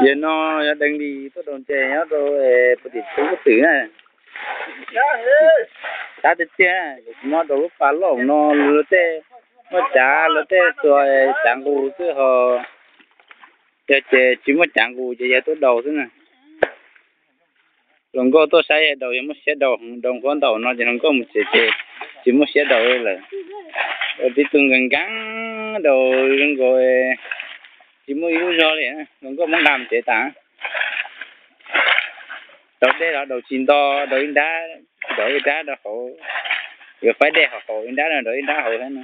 Yog no yog dees li tuaj daus ntses nyob rau puag tim Tub Kub Twm na. Tab tiag tiag, nyob rau lub pas loj no luag tej muaj cav, luag tej tuag cav nqus xwb ho. Yog ces tsis muaj cav nqus ces yog tuaj daus xwb na. Hluas nkauj tuaj saib daus yog muaj siab daus, daus nqhuab ntaus no ces hluas nkauj mus tsev ces tsis muaj siab daus li lawm. Tib tug nkees nkees daus zoo nkaus tsis muaj ib lub zog li, hluas nkauj muab nqa mus tsev tas. Daus dej los daus tsis nto, daus ib nrab, daus ib nrab rau hauv, yuav faib dej hauv hauv ib nrab no, daus ib nrab hauv thiab no.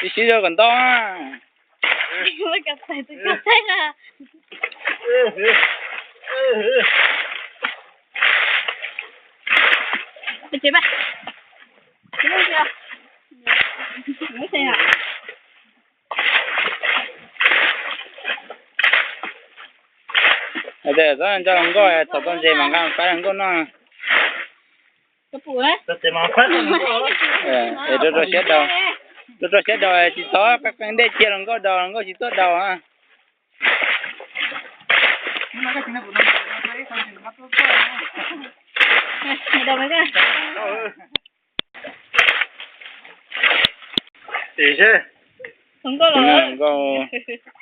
Tib si zoo kom ntau. Txhob nco hluas nkauj, thaum tau ntses mas nqa pab hluas nkauj noj. Rau rau siab daus, rau rau siab daus tsis txhob qee dej cia hluas nkauj daus, hluas nkauj tsis tuaj daus.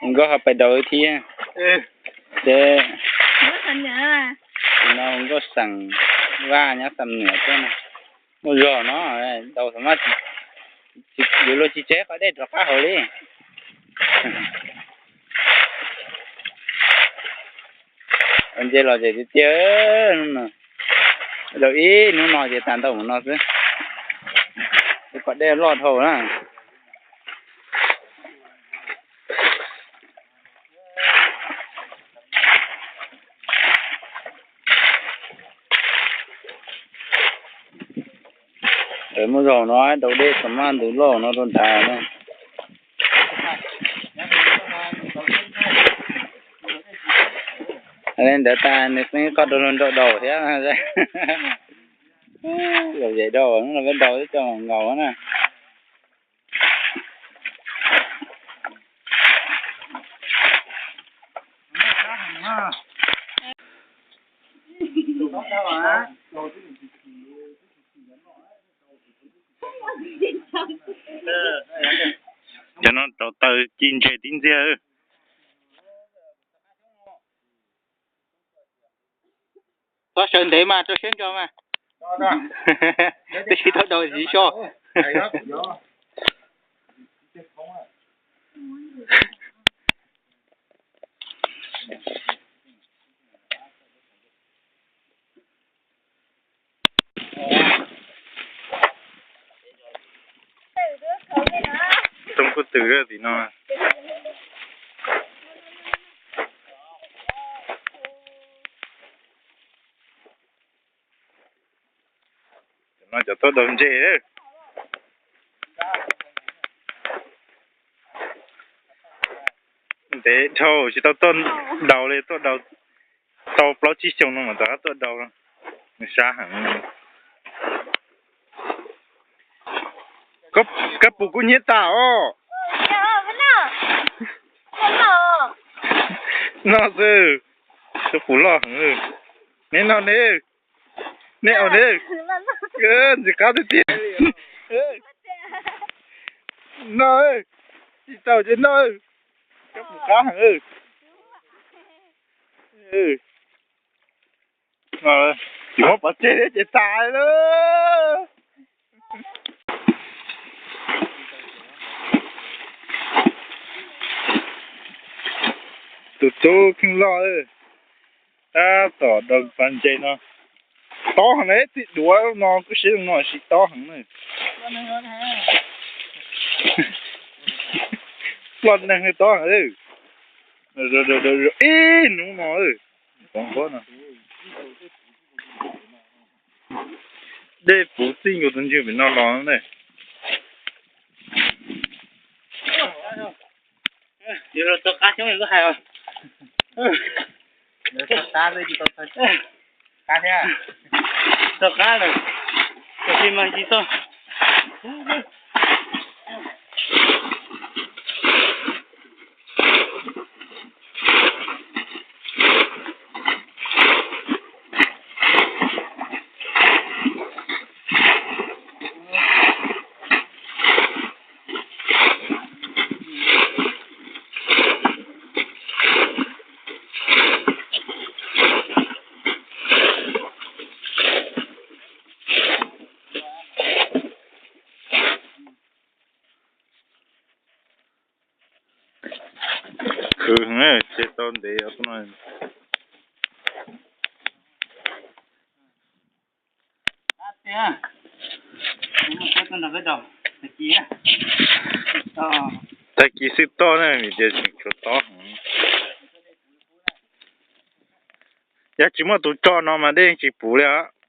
Nkauj ho pais daus ib thiab. Ces no nkauj xeem Vaj nyob Xam Nuam thiab, muaj zog no, daus thaum no yuav luag tsis tseb qhov dej rov qab hauv li. Ua ntses los ces tiag tiag, daus ib hnub no ces tas ntau mus no xwb. Qhov dej loj dhau na. Muaj zaus no daus dej txog maj ntug loj no rau nrad na. Li ntawd tas nws pheej qoj rau luag nraum daus thiab. Zaum zem daus no peb daus twb coj nkaus na. Cov no rauv taws ci ntses tib ntxiag. Txhob sawv ntev mas rau siab ntso mas. Twb tsis tau daus tsis so. Toob kub twm tim no. Cov no cov tuaj daus ntses. Ntev dhau tsis tau tuaj daus li, tuaj daus tau plaub tsib xyoos no mas rov qab tuaj daus. Nws sab heev. Koj puas kub hnyiab tas os? Noj xwb, koj puas loj heev. Neb noj ne, neb ua ne, ntxim qab tiag tiag. Noj, tsis tau ces noj, koj puas qab heev. Tsis muab pov tseg thiab ces tas lawm. Tus tub kheej loj, tab tom daus pas ntses no. Tob heev na, txij duav no kuj siab zoo no sis tob heev na. Ploj neeg tob heev. Ib hnub no, dej puv txij nkaus tus ntswg pem no los na. Txog qab xyoob lub hais os. Txog qab lawm. Tsis mas tsis txog. Khwv heev, tsis tau ntev os. Tag kis xwb toj na, vim tias tseem tshuav tob heev. Yog tsis muaj tus tso no mas dej yeej tsis puv li os.